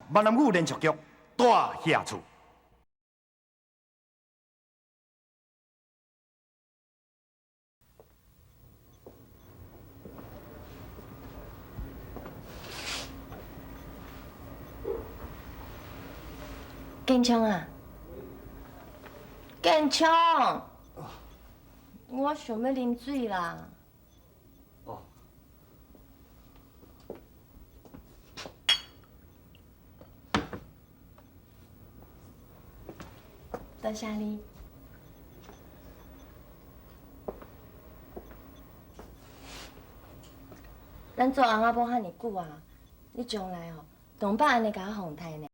闽南语连续剧《大侠厝》。建昌啊，建昌，我想欲啉水啦。哦。多谢你。咱做翁仔某遐尔久啊，你将来哦，当摆按呢共我奉待呢。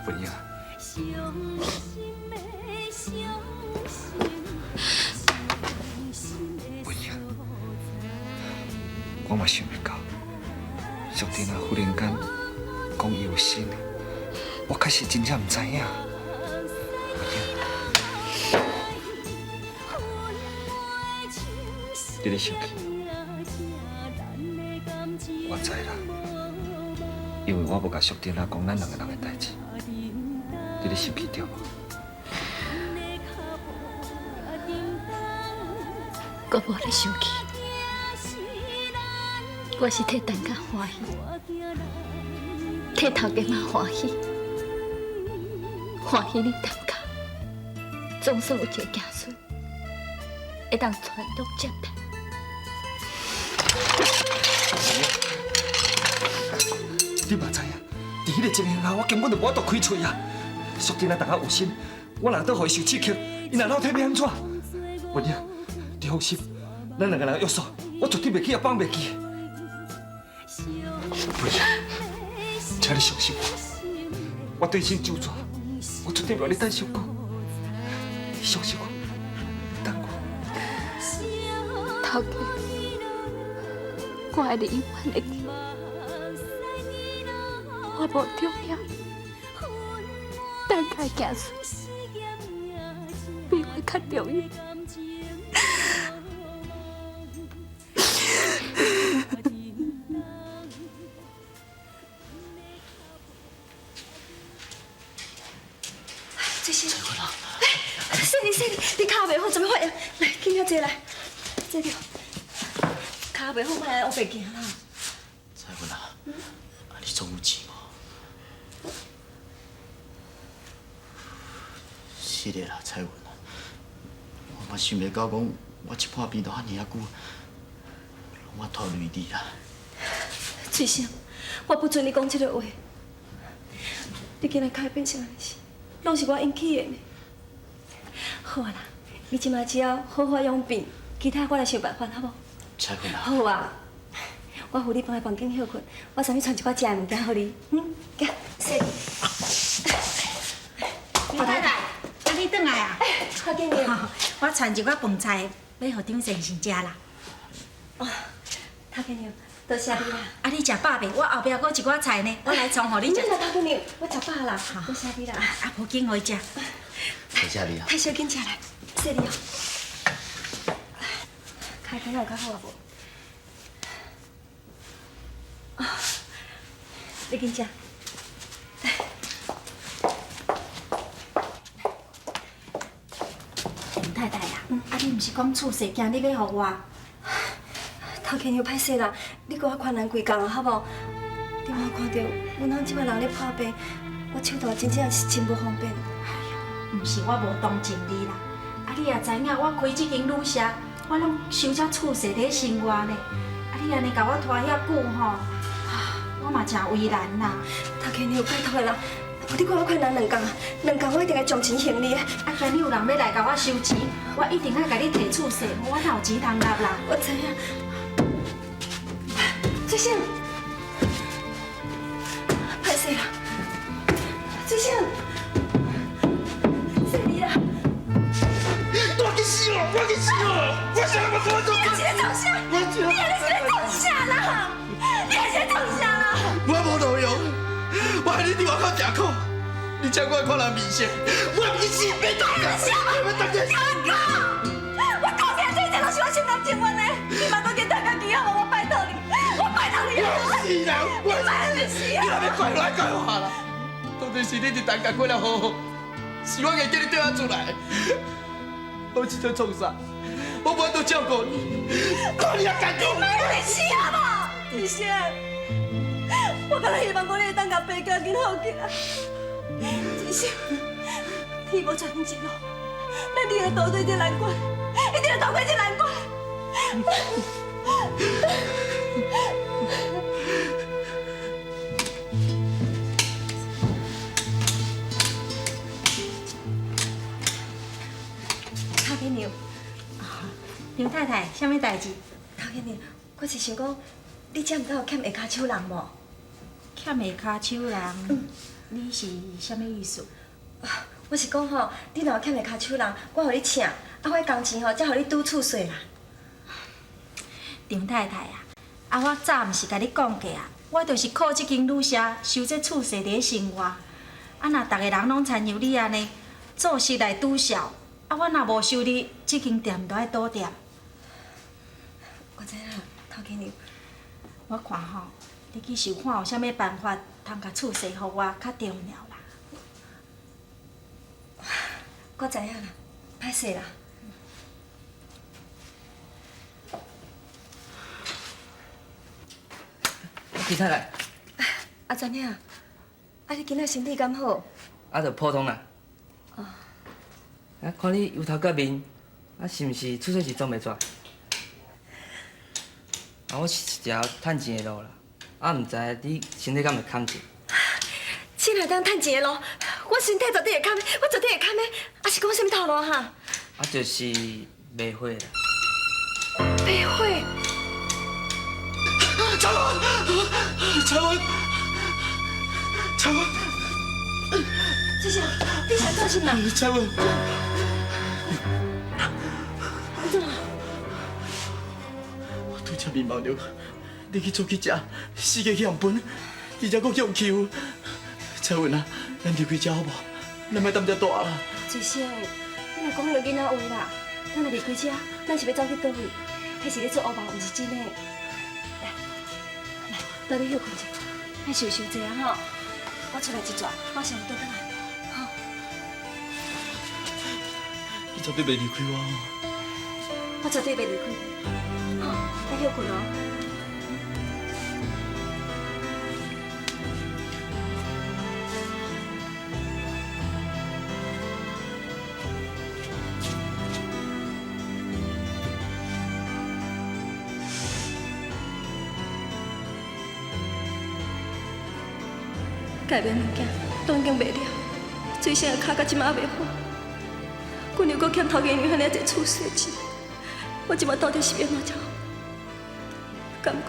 文英，文英，我嘛想袂到，淑珍啊，忽然间讲伊有新的，我确实真正毋知影。文英，你咧生气？我知啦，因为我无共淑珍啊讲咱两个人的代志。你咧生气对无？我无咧生气，我是替陈家欢喜，替头家妈欢喜，欢喜恁陈家总算有一个子孙会当传宗接代。你嘛知影，伫彼个情形下，我根本就无法度开喙啊。淑珍啊，同我有心，我若倒予伊受刺激，伊若老体欲按怎？文英，你放心，咱两个人约束，我绝对袂去也放袂记。文英，请你相信我，我对心周全，我绝对袂予你等伤久。你相信我，等我。头家，我爱你永远会记，我无重要。等待子孙比我较重要。最新。哎，细腻细腻，你跤袂好，怎么反应？来，紧遐坐来，坐著。跤袂好，莫来乌白行啦。彩云啊，啊你总有钱无？是的啦，彩云啊，我嘛想袂到讲，我这破病都遐尔啊久，拢我拖累你啦。翠生，我不准你講這个話。你今日跤變成按呢，攏是我引起的呢。好啊啦，你這擺只要好好養病，其他我來想辦法，好無？彩雲啊，好啊，我扶你放佇房間歇睏，我啥物傳一寡食的物件予你。嗯，行，說。黃太太，啊你轉來啊？較緊的。我傳一寡飯菜，欲予張先生食啦。哦，頭家娘，多謝你啦。啊，你食飽未？我後壁閣一寡菜呢，我來創予你食。免啦，頭家娘，我食飽啦，多謝你啦。啊，無緊，予伊食。多謝你啊。太小緊食來，謝你哦。跤敢有較好啊無？啊，你緊食。張太太啊，啊你毋是講厝稅今日欲予我？頭家娘歹勢啦，你閣較困難幾工啊，好無？你無看著阮翁這擺人咧破病，我手頭真正是真無方便。哎喲，毋是我無同情你啦，啊你也知影，我開這間旅社，我攏收這厝稅佇咧生活呢。啊你按呢共我拖遐久吼，啊我嘛誠為難啦。頭家娘，拜託的啦，無你閣較困難兩工，兩工我一定會將錢還你的。啊，今日有人欲來共我收錢，我一定愛共你提厝稅，無我哪有錢通納啦？我知影。水星，歹勢啦，水星，謝你啦！我去死哦！我去死哦！我啥嘛做做？你是咧創啥？你是咧創啥啦？你是咧創啥啦？我無路用，我害你佇外口食苦，你請我看人面色，我毋是死欲當啊！欲當我講，我講起來這一切攏是我心甘情願的，你莫閣去趁家己好無？我拜託你，我拜託你。我是人，我是人，你若欲怪我，怪我啦。到底是你佇陳家過了好好，是我硬叫你缀我出來，我這陣創啥？我無法度照顧你，看你也艰苦。你莫死好無？醫生，我敢若希望講你會當共爸趕緊好起來。醫生，天無絕人之路，咱一定會渡過這難關，一定會渡過這難關。頭家娘，張太太，啥物代誌？頭家娘，我是想講，你這毋知有欠下跤手人無？欠下跤手人，你是啥物意思？我是講吼，你若有欠下跤手人，我予你請，啊，我的工錢吼，才予你拄厝稅啦。張太太啊，啊，我早毋是共你講過啊，我就是靠這間旅社收這厝稅佇咧生活。啊，若逐个人攏親像你按呢，做事來拄笑，啊，我若無收入，這間店就愛倒店。我知影，頭家娘。我看吼，你去想看有啥物辦法，通共厝稅予我較重要啦。我知影啦，歹勢啦。李太太，阿全兄，啊你今仔身體敢好？啊，就普通啦。哦。啊，看你油頭革面，啊，是毋是厝稅是裝袂出？啊，我是一條趁錢的路啦，啊，毋知你身體敢會康健？這若當趁錢的路，我身體絕對會康的，我絕對會康的。啊，是講啥物套路哈？啊，就是賣火啦。賣火？彩雲，彩雲，彩雲，這是，你是做啥啦？彩雲，你怎？我拄才迷茫著，你去出去食，四界去予分，而且閣去予欺負。彩雲啊，咱離開這好無？咱莫踮這蹛啦。最少，你若講彼个囡仔話啦，咱若離開這，咱是欲走去佗位？彼是咧做烏夢，毋是真的。來，來，倒你歇睏者，莫想傷濟啊吼！我出來一逝，馬上就轉來，吼。你絕對袂離開我哦。我絕對袂離開你，吼，愛歇睏哦。改卖物件拢已经卖了，水仙的跤到这马犹未好，阮又阁欠头家娘遐尔济厝税钱，我这马到底是欲按怎才好？敢讲，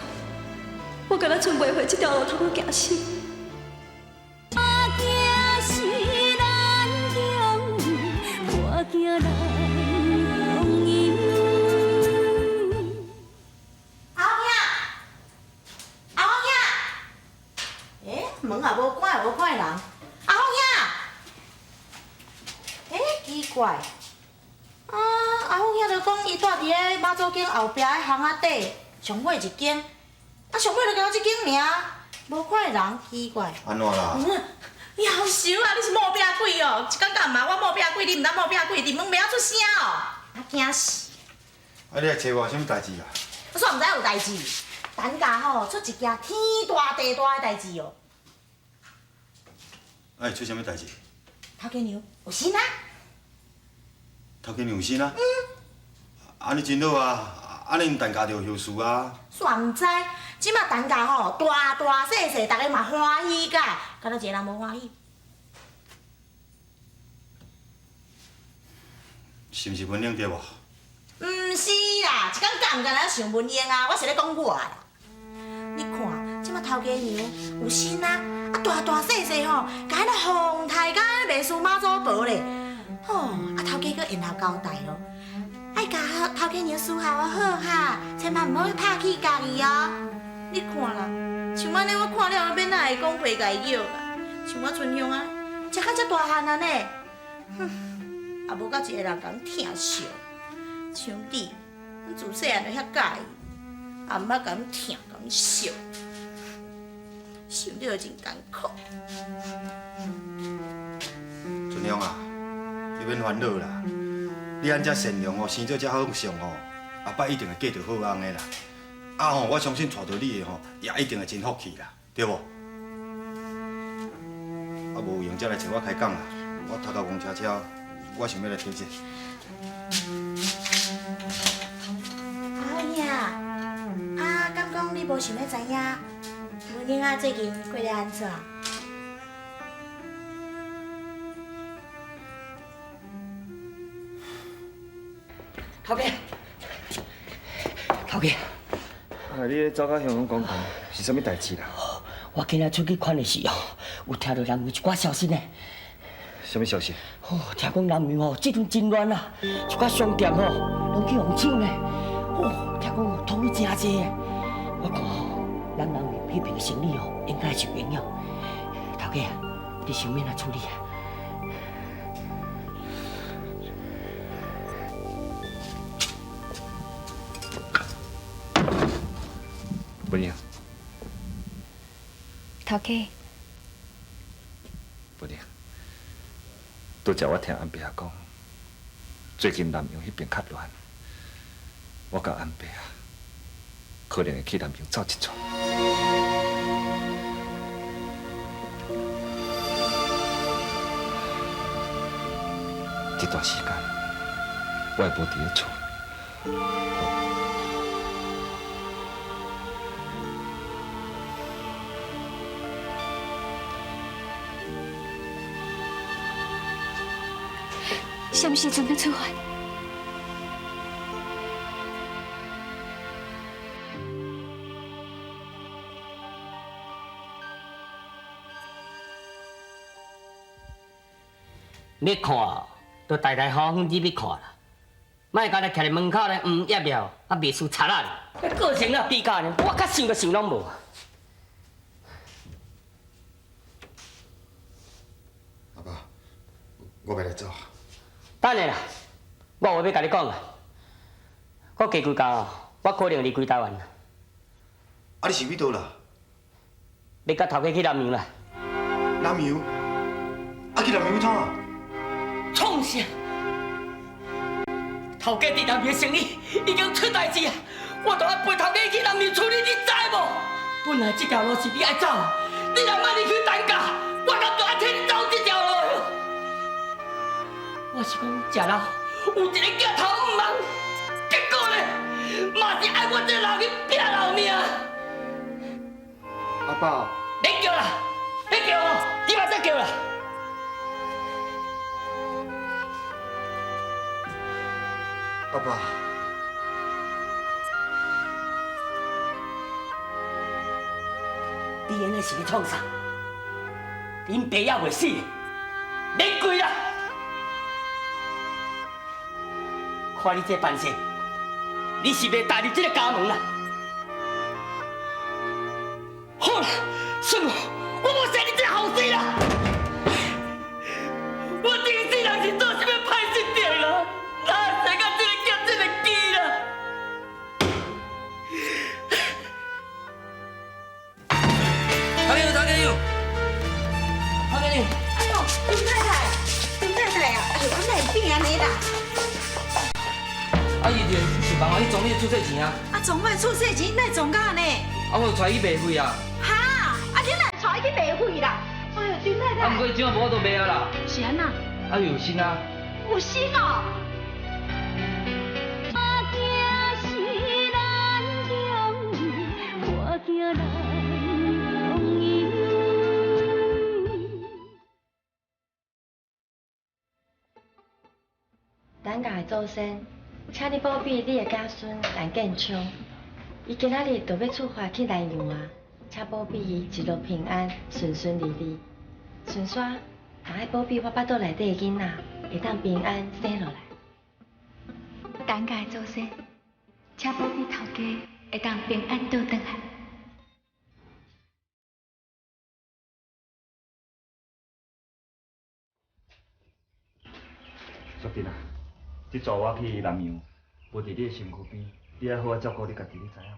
我敢若賰袂回这条路通好行死。阿凤兄，阿凤兄，欸，门也无关，也无看人。阿凤兄，欸，奇怪，啊，阿凤兄就讲伊住伫咧妈祖宫后壁的巷仔底，上尾一间，啊，上尾就敢若这间尔，无看人，奇怪。按怎啦？夭寿啊！你是毛病鬼哦！一工干嘛？我毛病鬼，你毋知毛病鬼，伫门袂晓出声哦，啊惊死！啊，你来找我有啥物代志啊？我煞毋知有代志，陈家吼出一件天大地大的代志哦。啊，会出啥物代志？头家娘有新啊？头家娘有新啊？嗯。按呢真好啊，按呢𪜶陈家就有后事啊。煞毋知，这马陈家吼大大细细，逐个嘛欢喜甲，敢若一个人无欢喜。是毋是文英对无？毋是啦，一工敢毋敢若想文英啊？我是咧讲我啦。你看，这马头家娘有心啊，啊大大细细吼，共彼个凤台佮袂输妈祖婆咧。吼，啊头家阁缘后交代哦，爱共头家娘伺候好哈，千万毋好拍去家己哦。你看啦，像按呢，我看了欲哪会讲皮家叫啦？像我春香啊，食到遮大汉啊呢，哼，也无甲一个人共疼惜。像你，阮自细汉就遐佮意，也毋捌共疼共惜，想了真艰苦。春香啊，你免烦恼啦，你按遮善良哦，生做遮好相哦，后摆一定会嫁著好翁的啦。啊吼，我相信娶著你的吼，也一定会真福气啦，对无？啊，无有闲才来找我开讲啦。我头头讲车车，我想欲来歇歇。阿凤兄，啊，敢讲你无想欲知影，文英仔最近过得按怎？头家，头家。啊！你咧走到乡讲讲，是啥物代志啦？我今仔出去看的时候，有听到南阳一寡消息呢。啥物消息？哦，听讲南阳哦，这阵真乱啊，一寡商店吼，拢去予抢呢。哦，听讲土匪真济。我看吼，咱南阳彼边生意哦，应该受影响。头家，你想欲按怎处理啊？文英，头家，文英，拄才我听安伯仔讲，最近南阳彼边较乱，我佮安伯啊，可能会去南阳走一转。这段时间，我会无伫咧厝。啥物时阵欲出发？欲看，就大大方方入去看啦，莫干焦徛伫门口咧，毋掖了，啊，袂输贼仔。个性若比较呢，我较想都想拢无。阿爸，我欲来走。等下啦，我有话欲共你讲啊。阁加几工，我可能离开台湾啦。啊，你是欲佗啦？欲佮头家去南洋啦。南洋？啊，去南洋欲创啥？创啥？头家伫南洋的生意已经出代志啊！我都爱陪头家去南洋处理，你知无？本来这条路是你爱走，你若莫离开陈家，我敢就爱替你走这条路。我是讲食老有一个镜头毋茫，结果呢，嘛是爱我这个人去拼老命。阿爸，免叫啦，别叫哦，你嘛再叫啦。阿爸，你安呢是咧创啥？恁爸犹未死，免跪啦！看你这扮相，你是袂踏入这个家门啦。好啦，算我，我无生你这个后生啦。我顶世人是做啥物歹事情啦？哪会生到这个囝这个机啦？头家娘，头家娘，头家娘。哎呦，张太太，张太太啊，哎呦，哪会变按呢啦？啊，伊就是帮我去装你的厝税钱啊！啊，装我的厝税钱，哪会装到按呢？啊，我有带伊去卖废啊！哈！啊，你哪会带伊去卖废啦？哎呦，张太太。啊，毋过这马无法度卖啊啦。是按怎？啊，有心啊。有心哦。我惊是难容易，我惊难容易。咱家的祖先，请你保庇你的子孙陈建昌，伊今仔日就欲出发去南洋啊，请保庇伊一路平安，顺顺利利。顺续，嘛爱保庇我腹肚内底的囡仔会当平安生落来。咱家的祖先，请保庇头家会当平安倒转来。淑珍啊，这逝我去南洋，无伫你的身躯边，你爱好好照顾你家己，你知影无？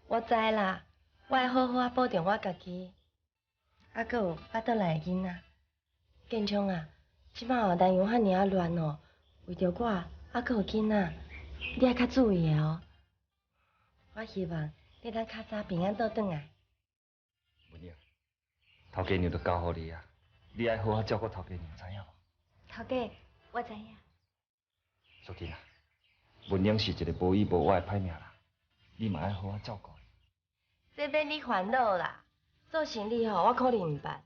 我知啦，我会好好仔保重我家己，啊，阁有腹肚内的囡仔。建昌啊，这摆哦南洋遐尔仔乱哦，为著我，啊，阁有囡仔，你爱较注意的哦。我希望你当较早平安倒转来。文英，头家娘就交予你啊，你爱好好照顾头家娘，知影无？头家，我知影。淑珍啊，文英是一个无依无倚的歹命人，你嘛爱好好照顾伊。这免你烦恼啦，做生理吼，我可能毋捌，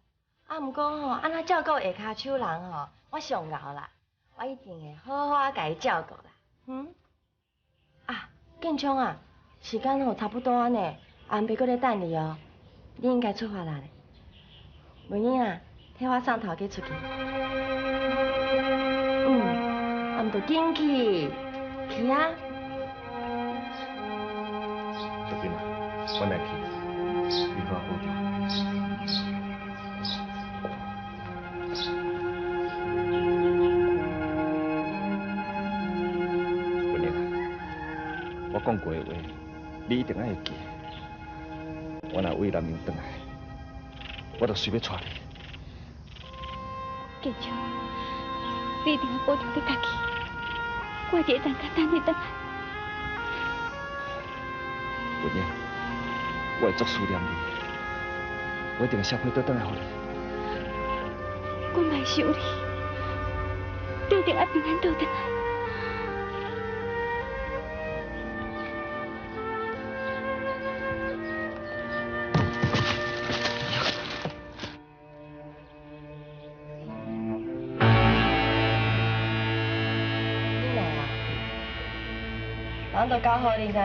啊，毋过吼，按怎照顾下跤手人吼，我上𠢕啦，我一定会好好仔共伊照顾啦。嗯？啊，建昌啊，时间吼差不多啊呢，阿伯阁咧等你哦，你应该出发啦。文英啊，替我送头家出去。嗯，啊，毋就紧去，去啊！淑珍啊，阮来去，你好好保重。文英啊，我讲过的话，你一定爱会记。我若为南洋转来，我就随欲娶你。建昌，你一定要保重你家己，我伫咧等甲等你转来。文英，我会足思念你，我一定会写批倒转来予你。我嘛会想你，你一定爱平安倒转来。你来啊，人都交予你啦。